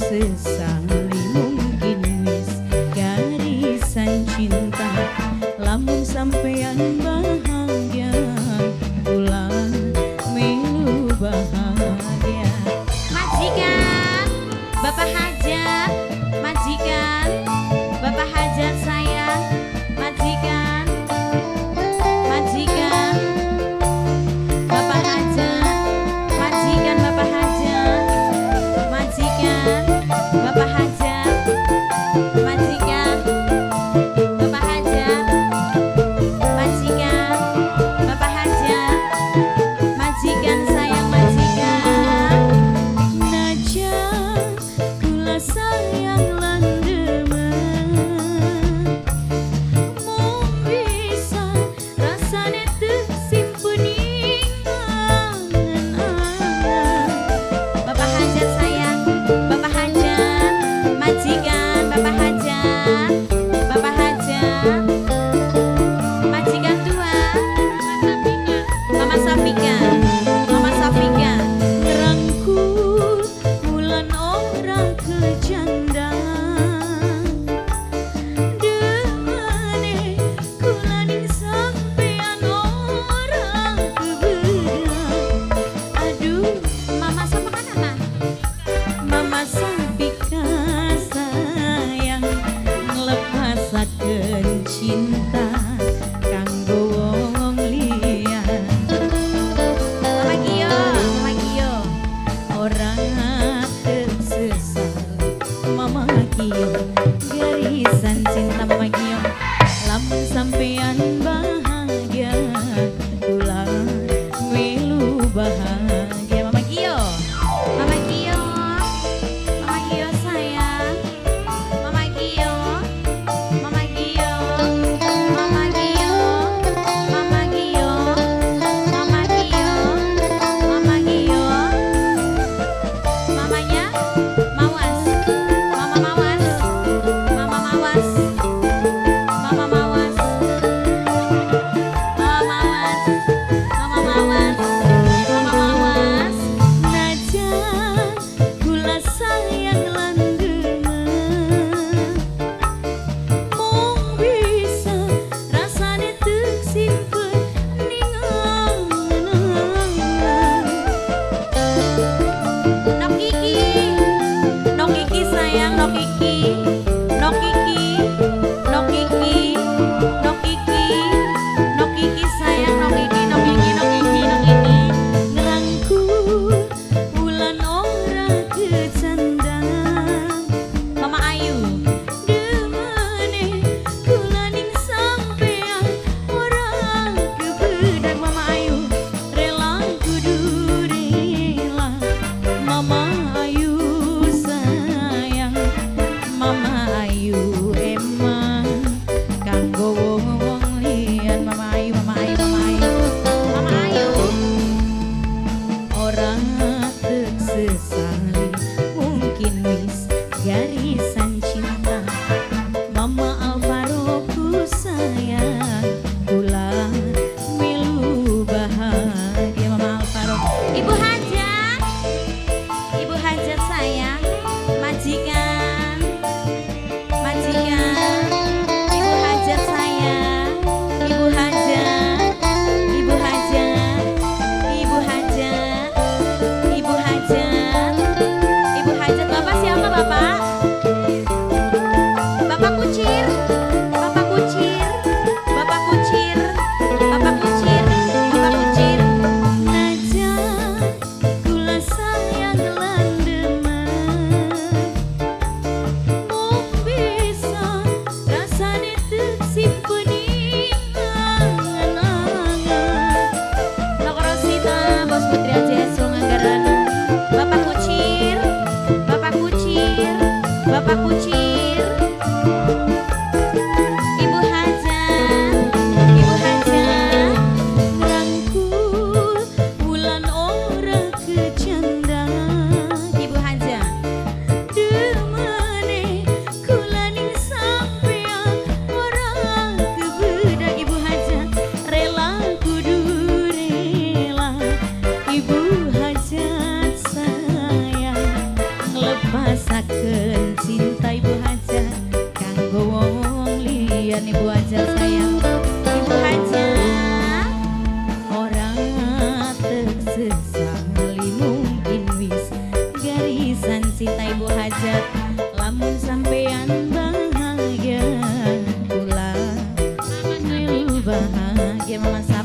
sesali mungkin wis garisan cinta. Lamun sampean bahagia kula melu bahagia. Majikan, Bapak Hajat, majikan, Bapak Hajat sayang, majikan, majikan, Bapak Hajat, majikan, Bapak Hajat, majikan, Bapak Hajat, majikan, Bapak Hajat, majikan, Bapak Hajat, majikan sayang, majikan. Najan kula sayang lan demen, mung bisa rasane tersimpen ing angan-angan. Bapak Hajat sayang, Bapak Hajat, majikan, Bapak Hajat, Bapak Hajat, majikan tua, Mama Safika, Mama Safika. Ngrangkul wulan ora kecandang, demene kula ning sampean ora kebedang. Aduh, Mama siapa kan Mama? Mama Safika sayang, nglepasaken cinta kanggo wong liya. Mama Gio, Mama Gio. Ora tersesali Mama Gio, garisan cinta Mama Gio. Lamun sampean bahagia kula melu bahagia. Mama Gio, Mama Gio, Mama Gio sayang, Mama Gio, Mama Gio, Mama Gio, Mama Gio, Mama Gio, Mama Gio, mamanya Mawas, Mama Mawas, Mama Mawas, Mama Mawas, Mama Mawas, Mama Mawas, Mama Mawas. Najan kula sayang lan demen, mung bisa rasane tersimpen ning angan-angan. Nok Kiki, Nok Kiki sayang, Nok Kiki, Nok Kiki, Nok Kiki, Nok Kiki, Nok Kiki sayang, Nok Kiki, Nok Kiki, Nok Kiki, Nok Kiki. Ngrangkul wulan ora kecandang, Mama Ayu, demene kula ning sampean ora kebedang. Mama Ayu rela kudu rela. Mama Ayu sayang, Mama Ayu emang kanggo wong liyan. Mama Ayu, Mama Ayu, Mama Ayu, Mama Ayu. Ora tersesali mungkin wis garisan cinta. Mama Alvaro ku sayang, kula melu bahagia. Mama Alvaro. Ibu Hajat, Ibu Hajat sayang, majikan, majikan, Ibu Hajat sayang, Ibu Hajat, Ibu Hajat, Ibu Hajat, Ibu Hajat, Ibu Hajat. Bapak siapa Bapak? Bapak Kucir, Bapak Kucir, Bapak Kucir, Bapak Kucir, Bapak Kucir. Najan kula sayang lan demen, mung bisa rasane tersimpen ing angan-angan. Nok Rosita, Bos Putri Aceh, Anggaran. Bapak Kucir, Bapak Kucir, Bapak Kucir. Ibu Hajat, Ibu Hajat. Ngrangkul wulan ora kecandang, Ibu Hajat. Demene kula ning sampean ora kebedang. Ibu Hajat rela kudu rela. Ibu Hajat sayang, nglepasaken Nggih Mama.